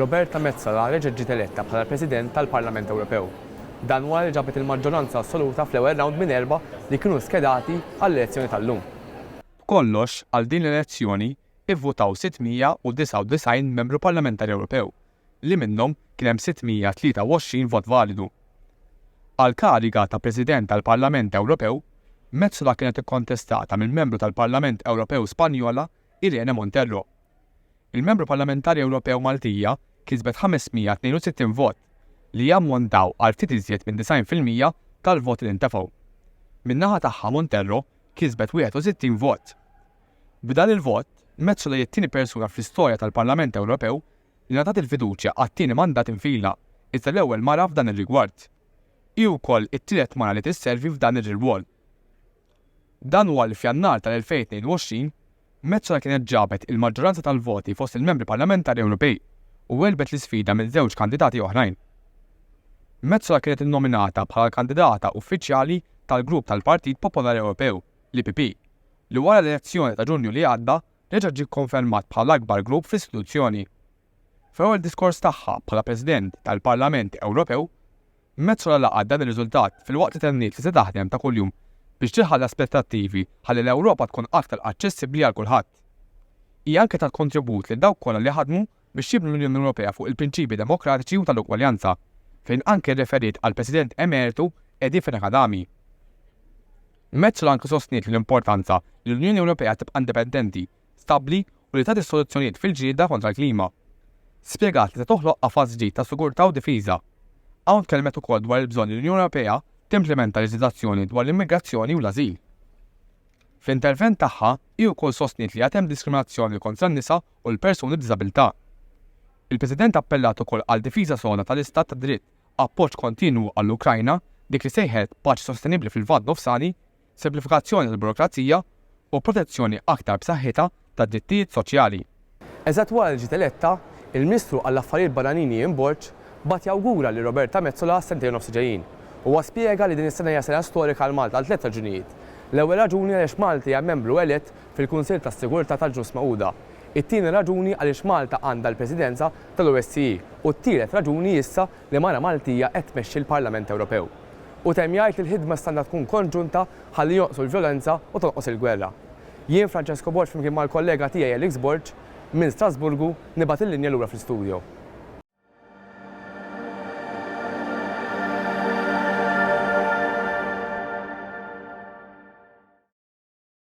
Roberta Metsola reġgħet ġiet eletta bħala President tal-Parlament Ewropew. Dan wara li ġabet il-maġġoranza assoluta fl-ewwel rawnd minn erbgħa li kienu skedati għall-elezzjoni tal-lum. B'kollox, għal din l-elezzjoni ivvutaw 699 Membru Parlamentari Ewropew, li minnhom kien hemm 623 vot validu. Għall-kariga ta' President tal-Parlament Ewropew, Metsola kienet ikkontestata mill-Membru tal-Parlament Ewropew Spanjola Irene Montero. Il-Membru Parlamentari Ewropew Maltija kisbet 562 vot, li jammontaw għal ftit iżjed minn 90% tal-voti li ntefgħu. Min-naħa tagħha Monterro kisbet 61 vot. B'dan il-vot, Metsola hi t-tieni persuna fl-istorja tal-Parlament Ewropew li ngħatat il-fiduċja għat-tieni mandat infila, iżda l-ewwel mara f'dan ir-rigward. Hi wkoll it-tielet mara li tisservi f'dan ir-rwol. Dan wara li f'Jannar tal-2022, Metsola kienet ġabet il-maġġoranza tal-voti fost il-Membri Parlamentari Ewropej u għelbet l-isfida minn żewġ kandidati oħrajn. Metsola kienet innominata bħala l-kandidata uffiċjali tal-Grupp tal-Partit Popolari Ewropew, l-EPP, li wara l-elezzjoni ta' Ġunju li għadda reġa' ġie kkonfermat bħala l-akbar grupp fl-istituzzjoni. Fl-ewwel diskors tagħha bħala President tal-Parlament Ewropew, Metsola laqgħet dan ir-riżultat filwaqt li tenniet li se taħdem ta' kuljum biex tilħaq l aspettattivi ħalli l-Ewropa tkun aktar aċċessibbli għal kulħadd. Hija anke tat kontribut lil dawk kollha li ħadmu biex jibnu l-Unjoni Ewropea fuq il-prinċipji demokratiċi u tal-ugwaljanza, fejn anke rreferiet għall-President Emeritu Eddie Fenech Adami. Metsola anke sostniet l-importanza li l-Unjoni Ewropea tibqa' indipendenti, stabbli u li tagħti soluzzjonijiet fil-ġlieda kontra l-klima. Spjegat li se toħloq qafas ġdid ta' sigurtà u difiża. Hawn tkellmet ukoll dwar il-bżonn li l-Unjoni Ewropea timplimenta leġiżlazzjoni dwar l-immigrazzjoni u l-ażil. Fl-intervent tagħha, hi wkoll sostniet li għad hemm diskriminazzjoni kontra n-nisa u l-persuni b'diżabilità. Il-President appellat ukoll għal difiża soda tal-istat tad-dritt, appoġġ kontinwu għall-Ukrajna, dik li sejħet paċi sostenibbli fil-Lvant Nofsani, semplifikazzjoni tal-burokrazija u protezzjoni aktar b'saħħitha tad-drittijiet soċjali. Eżatt wara li ġiet eletta, il-Ministru għall-Affarijiet Barranin Ian Borg bagħat jawgura lil Roberta Metsola għas-sentejn u nofs li ġejjin. Huwa spjega li din is-sena hija sena storika għal Malta għal tlett raġunijiet. L-ewwel raġuni għaliex Malta hija membru elett fil-Kunsill tas-Sigurtà tal-Ġnus Magħquda. It-tieni raġuni għaliex Malta għandha l-Presidenza tal-OSCE u t-tielet raġuni issa li mara Maltija qed tmexxi l-Parlament Ewropew. Hu temm jgħid li l-ħidma issa għandha tkun konġunta ħalli jonqsu l-vjolenza u tonqos il-gwerra. Jien Francesco Borg flimkien mal-kollega tiegħi Alex Borg, minn Strasburgu, nibgħat il-linja lura fl-istudio.